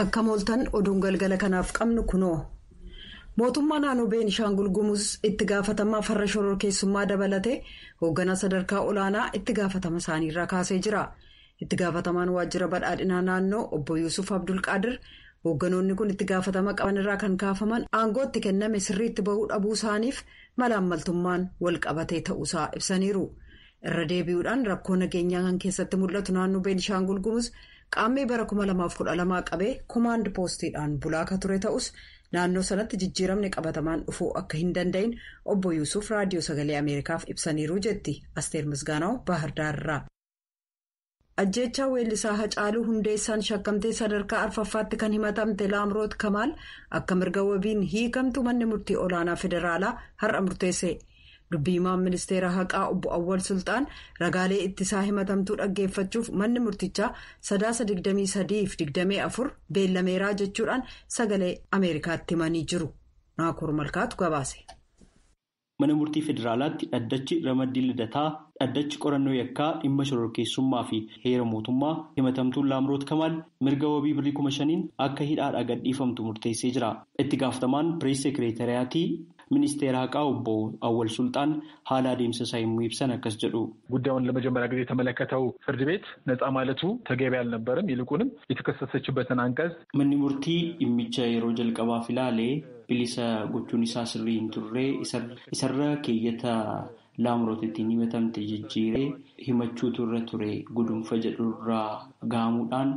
Akka mooltan oduun galgala kanaaf qabnu kunoo. Mootummaa naannoo Beenishaangul Gumuz itti gaafatamaa farra shororkeessummaa dabalatee hoogganaa sadarkaa olaanaa itti gaafatama isaaniirraa kaasee jira. Itti gaafatamaan waajjira badhaadhinaa naannoo obbo Yuusuf Abdulqaadir hoogganoonni kun itti gaafatama qabanirraa kan kaafaman aangoo itti kenname sirriitti bahuu dhabuu isaaniif malaammaltummaan wal qabatee ta'uusaa ibsaniiru. Irra deebi'uudhaan rakkoo nageenyaa kan keessatti mul'atu naannoo Beenishaangul Gumuz qaammee bara 2012 qabee komaand poostiidhaan bulaa akka ture ta'us naannoo sanatti jijjiiramni qabatamaan dhufuu akka hin danda'in obbo Yuusuf raadiyoo sagalee Ameerikaaf ibsaniiru jetti Asteer Misgaanaw Baahirdaarraa. Ajjeechaa weellisaa Hacaaluu Hundeessaan shakkamtee sadarkaa arfaffaatti kan himatamte Laamroot Kamaal akka mirga wabiin hiikamtu manni murtii olaanaa federaalaa har'a murteesse. Dubbii himaan ministeera haqaa obbo Awwal Sultaan ragaalee ittisaa himatamtuu dhaggeeffachuuf manni murtichaa sadaasa 23-24 beellameeraa jechuudhaan sagalee Ameerikaatti himanii jiru. Naakoor Malkaatu gabaase. Mana murtii federaalaatti dhaddachi ramaddii lidataa dhaddachi qorannoo yakkaa dhimma shororkeessummaa fi heera mootummaa himatamtuun Laamroot Kamaal mirga wabii birrii 5,000 akka hidhaadhaa gadhiifamtu murteessee jira. Itti gaafatamaan pirees sekireetariyaatii ministeera haqaa obbo Awwal Sultaan haala adeemsa isaa yommuu ibsan akkas jedhu. ጉዳዩን ለመጀመሪያ ጊዜ የተመለከተው ፍርድ ቤት ነፃ ማለቱ ተገቢ አልነበረም። ይልቁንም የተከሰሰችበትን አንቀጽ Manni murtii dhimmicha yeroo jalqabaaf ilaale bilisa gochuun isaa sirrii hin turre isarra keeyyata Laamroot ittiin himatamte jijjiiree himachuutu irra ture gudunfa jedhurraa gahamuudhaan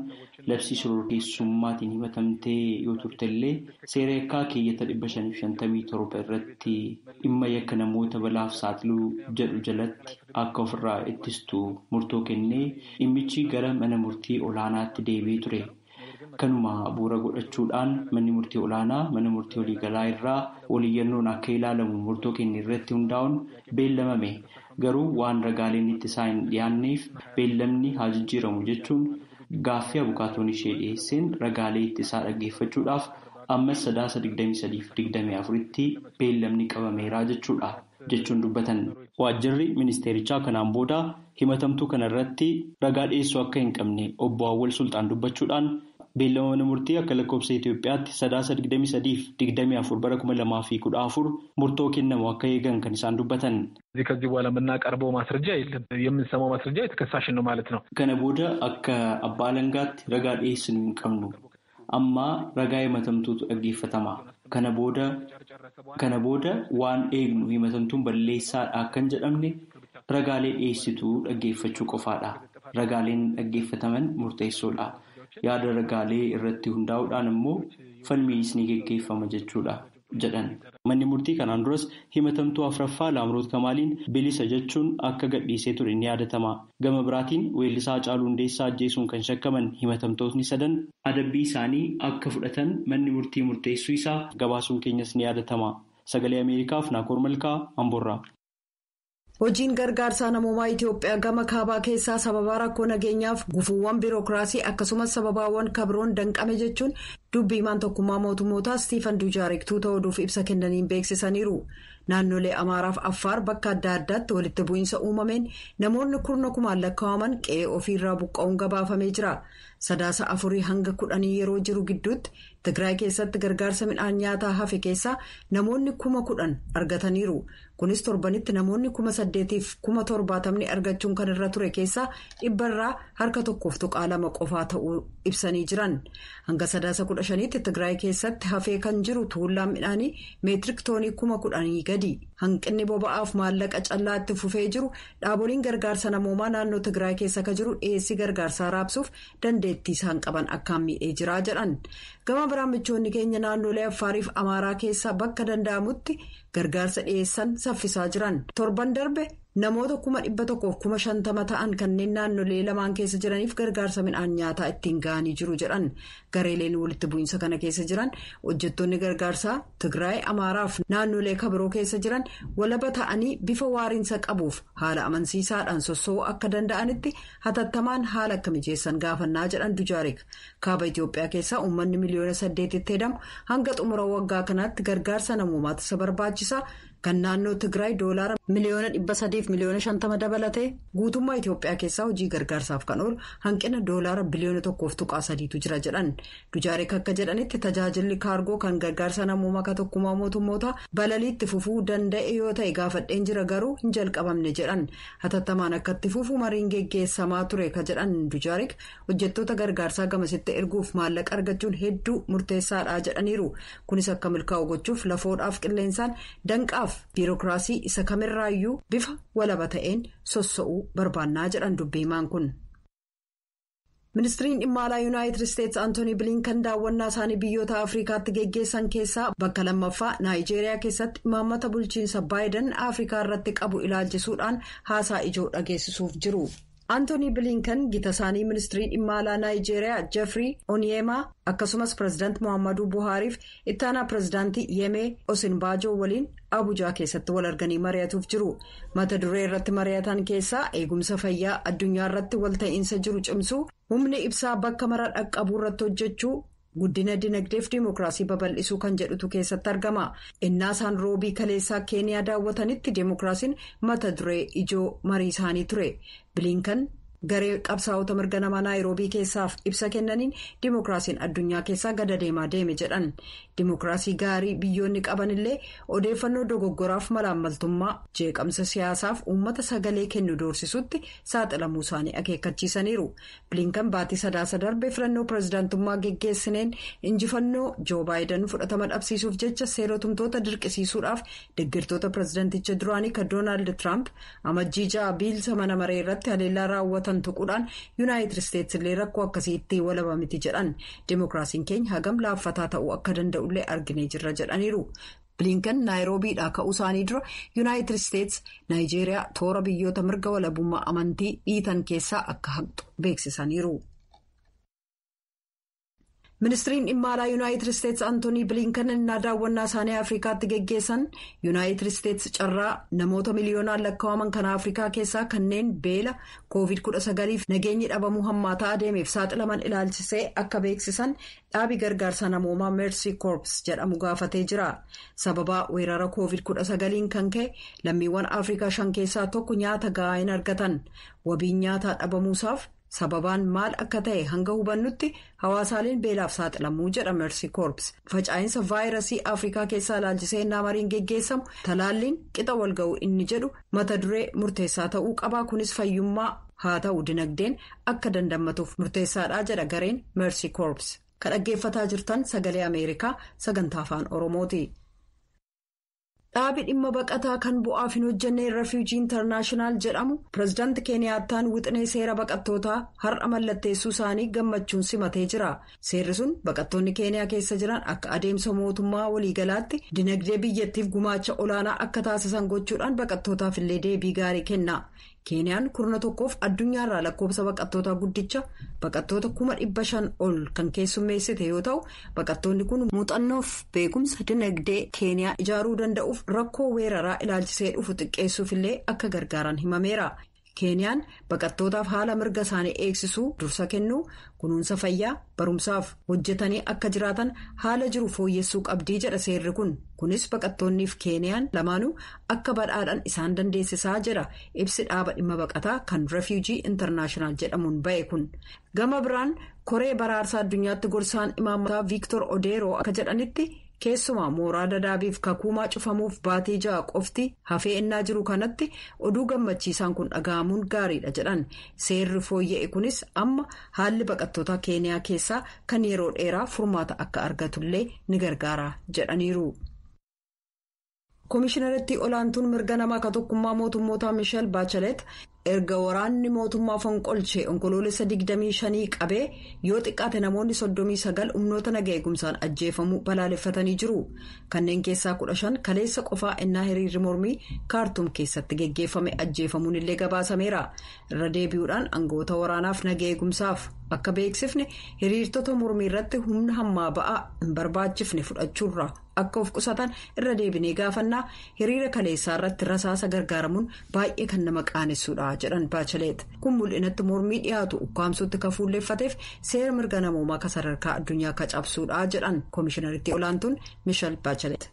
labsii shororkeessummaatiin himatamtee yoo turtellee seera yakkaa keeyyata 557 irratti dhimma yakka namoota balaaf saaxiluu jedhu jalatti akka ofirraa ittistu murtoo kennee dhimmichi gara mana murtii olaanaatti deebi'ee ture. Kanuma bu'uura godhachuudhaan manni murtii olaanaa mana murtii waliigalaa irraa waliyyannoon akka ilaalamu murtoo kenne irratti hundaa'uun beellamame. Garuu waan ragaaleen ittisaa hin dhiyaanneef beellamni haa jijjiiramu jechuun gaaffii abukaatoon ishee dhiyeesseen ragaalee ittisaa dhaggeeffachuudhaaf ammas sadaasa 23-24tti beellamni qabameeraa jechuudha jechuun dubbatan. Waajjirri ministeerichaa kanaan booda himatamtuu kana irratti ragaa dhiyeessuu akka hin qabne obbo Awwal Sultaan dubbachuudhaan beellama mana murtii akka lakkoofsa Itoophiyaatti sadaasa 23-24 bara 2014 murtoo kennamu akka eegan kan isaan dubbatan. ከዚህ በኋላ የምናቀርበው ማስረጃ የለም። የምንሰማው ማስረጃ የተከሳሽን ነው ማለት ነው። Kana booda akka abbaa alangaatti ragaa dhiyeessinu hin qabnu. Amma ragaa himatamtuutu dhaggeeffatama. Kana booda waan eegnu himatamtuun balleessaadha akka hin jedhamne ragaalee dhiyeessituu dhaggeeffachuu qofaadha. Ragaaleen dhaggeeffataman murteessoodha. Yaada ragaalee irratti hundaa'uudhaan immoo falmiinis ni geggeeffama jechuudha jedhan. Manni murtii kanaan duras himatamtuu afraffaa Laamroot Kamaaliin bilisa jechuun akka gadhiisee ture ni yaadatama. Gama biraatiin weellisaa Hacaaluu Hundeessaa ajjeesuun kan shakkaman himatamtootni sadan adabbii isaanii akka fudhatan manni murtii murteessuu isaa gabaasuun keenyas ni yaadatama. Sagalee Ameerikaaf Naakoor Malkaa Amboorraa. Hojiin gargaarsaa namoomaa Itoophiyaa gama kaabaa keessaa sababaa rakkoo nageenyaaf gufuuwwan biirokiraasii akkasumas sababaawwan kabroon danqame jechuun dubbii himaan tokkummaa mootummootaa Stiifan Dujaarik tuuta oduuf ibsa kennaniin beeksisaniiru. Naannolee Amaaraaf Affaar bakka adda addaatti walitti bu'iinsa uumameen namoonni kurna kumaan lakkaa'aman qe'ee ofiirraa buqqa'uun gabaafamee jira. Sadaasa 4 hanga 10 yeroo jiru gidduutti Tigraay keessatti gargaarsa midhaan nyaataa hafe keessaa namoonni 10,000 argataniiru. Kunis torbanitti namoonni 8,070 argachuun kan irra ture keessaa dhibbarraa harka 1.2 qofaa ta'uu ibsanii jiran. Hanga sadaasa 15tti Tigraay keessatti hafee kan jiru tuullaan midhaanii meetirik toonii 10,000 gadi. Hanqinni boba'aaf maallaqa callaa itti fufee jiru dhaaboliin gargaarsa namoomaa naannoo Tigraay keessa kan jiru dhiyeessii gargaarsaa raabsuuf dandeettii isaan qaban akkaan miidhee jira jedhan. Gama biraan michoonni keenya naannolee Affaariif Amaaraa keessaa bakka danda'amutti gargaarsa dhiyeessan saffisaa jiran. Torban darbe namoota 150,000 ta'an kanneen naannolee lamaan keessa jiraniif gargaarsa midhaan nyaataa ittiin ga'anii jiru jedhan. Gareeleen walitti bu'iinsa kana keessa jiran hojjettoonni gargaarsaa Tigraay, Amaaraaf naannolee kabiroo keessa jiran walaba ta'anii bifa waariinsa qabuuf haala amansiisaadhaan sossoo'uu akka danda'anitti hatattamaan haala akka mijeessan gaafannaa jedhan Dujaarik. Kaaba Itoophiyaa keessaa uummanni miliyoona 8 tti hedamu hanga xumura waggaa kanaatti gargaarsa namoomaatu isa barbaachisa. Kan naannoo Tigraay doolaara miliyoona 350 dabalatee guutummaa Itoophiyaa keessaa hojii gargaarsaaf kan oolu hanqina doolaara biliyoona 1.3tu jira jedhan. Dujaareek akka jedhanitti tajaajilli kaargoo kan gargaarsa namoomaa ka tokkummaa mootummoota balaliitti fufuu danda'e yoo ta'e gaafadheen jira garuu hin jalqabamne jedhan. Hatattamaan akka itti fufu mariin geggeessamaa ture ka jedhan Dujaareek hojjettoota gargaarsaa gamasitti erguuf maallaqa argachuun hedduu murteessaadha jedhaniiru. Kunis akka milkaa'u gochuuf lafoodhaaf qilleensaan danqaaf biirokiraasii isa kamirraayyuu bifa walaba ta'een sossa'uu barbaannaa jedhan dubbiimaan kun. Ministiriin dhimma alaa Yuunaayitid Isteetsi Antoonii Bilinkan daawwannaa isaanii biyyoota Afrikaatti geggeessan keessaa bakka lammaffaa Naayijeeriyaa keessatti imaammata bulchiinsa Baayiden Afrikaa irratti qabu ilaalchisuudhaan haasaa ijoo dhageessisuuf jiru. Antoonii Bilinkan gita isaanii ministirii dhimma alaa Naayijeeriyaa Jeffrey Onyeemaa akkasumas pireezidaanti Muhammadu Buhaariif itti aanaa pireezidaantii Yemee Osinbaajoo waliin Abuujaa keessatti wal arganii mari'atuuf jiru. Mata duree irratti mari'atan keessaa eegumsa fayyaa addunyaa irratti walta'iinsa jiru cimsuu, humni ibsaa bakka mara dhaqqabuu irratti hojjechuu, guddina dinagdeef dimookiraasii babal'isuu kan jedhutu keessatti argama. Innaa isaan roobii kaleessaa Keeniyaa daawwatanitti dimookiraasiin mata duree ijoo marii isaanii ture. Bilinkan garee qabsaa'ota mirga namaa Naayiroobii keessaaf ibsa kennaniin dimookiraasiin addunyaa keessaa gada deemaa deeme jedhan. Dimookiraasii gaarii biyyoonni qaban illee odeeffannoo dogoggoraaf malaammaltummaa jeeqamsa siyaasaaf uummata sagalee kennu doorsisutti saaxilamuu isaanii akeekkachiisaniiru. Bilinkan baatii sadaasa darbe filannoo pireezidaantummaa geggeessineen injifannoo Joo Baayiden fudhatama dhabsiisuuf jecha seerotumtoota dirqisiisuudhaaf deeggartoota pireezidaanticha duraanii kan Doonaald Tiraamp amajjii 6 biilsa mana maree irratti haleellaa raawwatan tuquudhaan Yuunaayitid Isteetsi illee rakkoo akkasii itti walaba miti jedhan. Dimookiraasiin keenya hagam laaffataa ta'uu akka danda'ullee arginee jirra jedhaniiru. Bilinkan Naayiroobiidhaa ka'uu isaanii dura Yuunaayitid Isteetsi Naayijeeriyaa toora biyyoota mirga walabummaa amantii dhiitan keessaa akka haqxu beeksisaniiru. Ministiriin dhimma alaa Yuunaayitid Isteetsi Antoonii Bilinkan innaa daawwannaa isaanii Afrikaatti geggeessan Yuunaayitid Isteetsi carraa namoota miliyoonaan lakkaa'aman kan Afrikaa keessaa kanneen beela COVID-19f nageenyi dhabamuu hammaataa adeemeef saaxilaman ilaalchisee akka beeksisan dhaabi gargaarsa namoomaa Mercy Corps jedhamu gaafatee jira. Sababa weerara COVID-19 kan ka'e lammiiwwan Afrikaa 5 keessaa tokko nyaata gahaa hin argatan. Wabiin nyaataa dhabamuusaaf sababaan maal akka ta'e hanga hubannutti hawaasaaleen beelaaf saaxilamuu jedha Mercy Corps. Faca'insa vaayirasii Afrikaa keessaa ilaalchisee innaa mariin geggeessamu talaalliin qixa walga'uu inni jedhu mata duree murteessaa ta'uu qaba. Kunis fayyummaa haa ta'u dinagdeen akka dandammatuuf murteessaadha jedha gareen Mercy Corps. Kan dhaggeeffataa jirtan Sagalee Ameerikaa sagantaa Afaan Oromooti. Dhaabi dhimma baqataa kan bu'aaf hin hojjenne Refuujii Intarnaashinaal jedhamu pireezidaanti Keeniyaattaan wixinee seera baqattootaa har'a mallatteessuu isaanii gammachuun simatee jira. Seerri sun baqattoonni Keeniyaa keessa jiran akka adeemsa mootummaa waliigalaatti dinagdee biyyattiif gumaacha olaanaa akka taasisan gochuudhaan baqattootaaf illee deebii gaarii kenna. Keeniyaan kurna tokkoof addunyaarraa lakkoofsa baqattootaa guddicha baqattoota 500,000 ol kan keessummeessite yoo ta'u, baqattoonni kun muuxannoof beekumsa dinagdee Keeniyaa ijaaruu danda'uuf rakkoo weeraraa ilaalchisee dhufu xiqqeessuuf illee akka gargaaran himameera. Keeniyaan baqattootaaf haala mirga isaanii eegsisuu dursa kennuu, kunuunsa fayyaa, barumsaaf hojjetanii akka jiraatan haala jiru fooyyessuu qabdii jedha seerri kun. Kunis baqattoonniif Keeniyaan lamaanuu akka badhaadhaan isaan dandeessisaa jedha ibsi dhaaba dhimma baqataa kan Refuujii Intarnaashinaal jedhamuun ba'e kun. Gama biraan koree baraarsaa addunyaatti gorsaan imaammataa Viiktor Odeeroo akka jedhanitti, keessumaa mooraa Dadaabiif Kakuumaa cufamuuf baatii 6 qofti hafee ennaa jiru kanatti oduu gammachiisaan kun dhaga'amuun gaariidha jedhan. Seerri fooyya'e kunis amma haalli baqattoota Keeniyaa keessaa kan yeroo dheeraa furmaata akka argatullee ni gargaara jedhaniiru. Koomishinaritti olaantuun mirga namaa ka tokkummaa mootummoota Misheel Baachelet erga waraanni mootummaa fonqolche Onkoloolessa 25 qabee yoo xiqqaate namoonni 39 humnoota naga eegumsaan ajjeefamuu balaaleffatanii jiru. Kanneen keessaa 15 kaleessa qofaa ennaa hiriirri mormii Kaartuum keessatti geggeeffame ajjeefamuun illee gabaasameera. Irra deebi'uudhaan aangoota waraanaaf naga eegumsaaf akka beeksifne hiriirtota mormii irratti humna hammaa ba'aa hin barbaachifne fudhachuurra akka of qusatan irra deebinee gaafannaa, hiriira kaleessaa irratti rasaasa gargaaramuun baay'ee kan nama qaanessuudha jedhan Baacheleet. Kun mul'inatti mormii dhiyaatu ukkaamsuutti kan fuulleeffateef seera mirga namoomaa kan sadarkaa addunyaa ka cabsuudha jedhan koomishinaritti olaantuun Mishal Baacheleet.